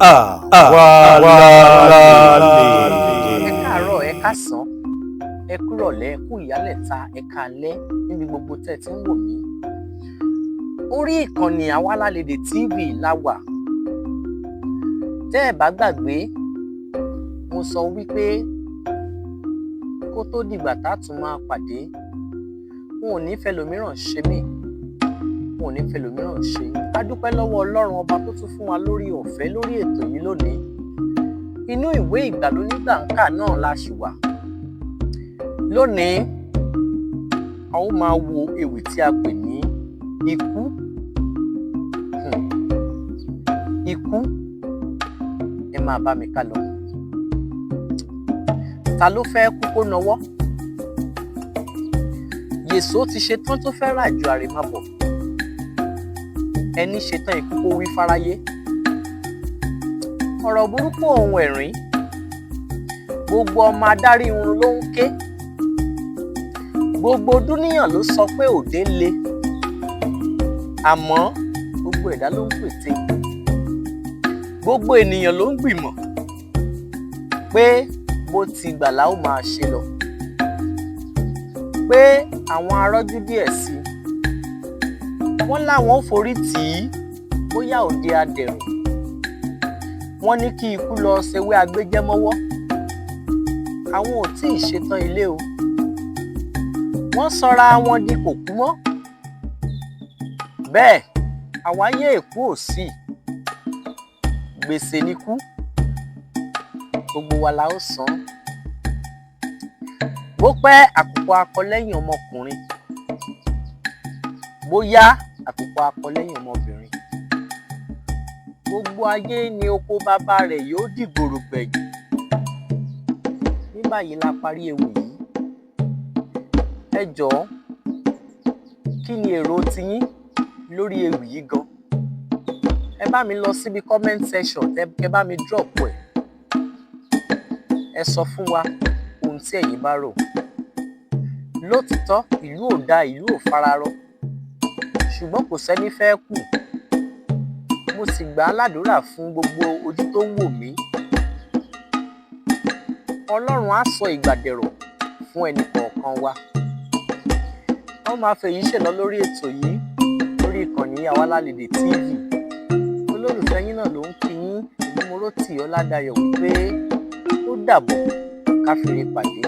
Àwa Lálejò. Ẹ káàárọ̀, ẹ káàsán, ẹ kúrọ̀lẹ́, ẹ kú ìyálẹ̀ta, ẹ káalẹ́ níbi gbogbo tẹ́ ẹ ti ń wò mí. Orí ìkànnì Àwa Lálejò TV la wà. Tẹ́ ẹ bá gbàgbé, mo sọ wípé kó tó dìgbà tá a tún máa pàdé, n ò ní fẹlòmíràn ṣe mí, n ò ní fẹlòmíràn ṣe yín. A dúpẹ́ lọ́wọ́ Ọlọ́run Ọba tó tún fún wa lórí ọ̀fẹ́ lórí ètò yìí lónìí. Inú ìwé ìgbàlónígbàǹkà náà la ṣì wà. Lónìí, a ó máa wo ewì tí a pè ní Ikú. Ikú, ẹ máa bá mi ká lọ. Ta ló fẹ́ kú kó nawọ́? Yèsó ti ṣetán tó fẹ́ ràjò àrèmábọ̀. Ẹni ṣetán ikú kó wí fáráyé. Ọ̀rọ̀ burúkú òun ẹ̀rín. Gbogbo ọmọ adarí irun ló ń ké. Gbogbo dúníyàn ló sọ pé òde le. Àmọ́ gbogbo ẹ̀dá ló ń pète. Gbogbo ènìyàn ló ń gbìmọ̀ pé bó ti gbà la ó máa ṣe lọ. Pé àwọn arọ́jú díẹ̀ sí i. Wọ́n láwọn ó forí tì í bóyá òde adẹ̀rùn. Wọ́n ní kí ikú lọ ṣewé agbéjẹ́mọ́wọ́. Àwọn ò tí ì ṣetán ilé o. Wọ́n sọra wọn di kò kú mọ́. Bẹ́ẹ̀ àwáyé èkú ò sí. Gbèsè nikú. Gbogbo wa la ó san. Bó pẹ́, àkùkọ akọ lẹ́yìn ọmọkùnrin. Bóyá àkùkọ akọ lẹ́yìn ọmọbìnrin. Gbogbo ayé ni oko bàbá rẹ̀ yóò dìgbòrò gbẹ̀yìn. Ní báyìí la parí ewì yìí. Ẹ jọ̀ọ́, kí ni èrò tiyín lórí ewì yìí gan? Ẹ bá mi lọ síbi comment section, kẹ bá mi drop ẹ̀. Ẹ sọ fún wa ohun tí ẹ̀yin bá rò. Lótìítọ́, ìlú ò da, ìlú ò fararọ. Ṣùgbọ́n kò sẹ́ni fẹ́ kú. Mo sì gbà á ládùúrà fún gbogbo ojú tó ń wò mí. Ọlọ́run á sọ ìgbà dẹ̀rọ̀ fún ẹnì kọ̀ọ̀kan wa. Wọ́n máa fèyí ṣèlọ lórí ètò yìí lórí ìkànnì Àwa Lálejò TV. Olólùfẹ́ yín náà ló ń kí yín, Ògúnmọ́rọ́tì Ọládayọ̀, wípé ó dàbọ̀, ká fire pàdé.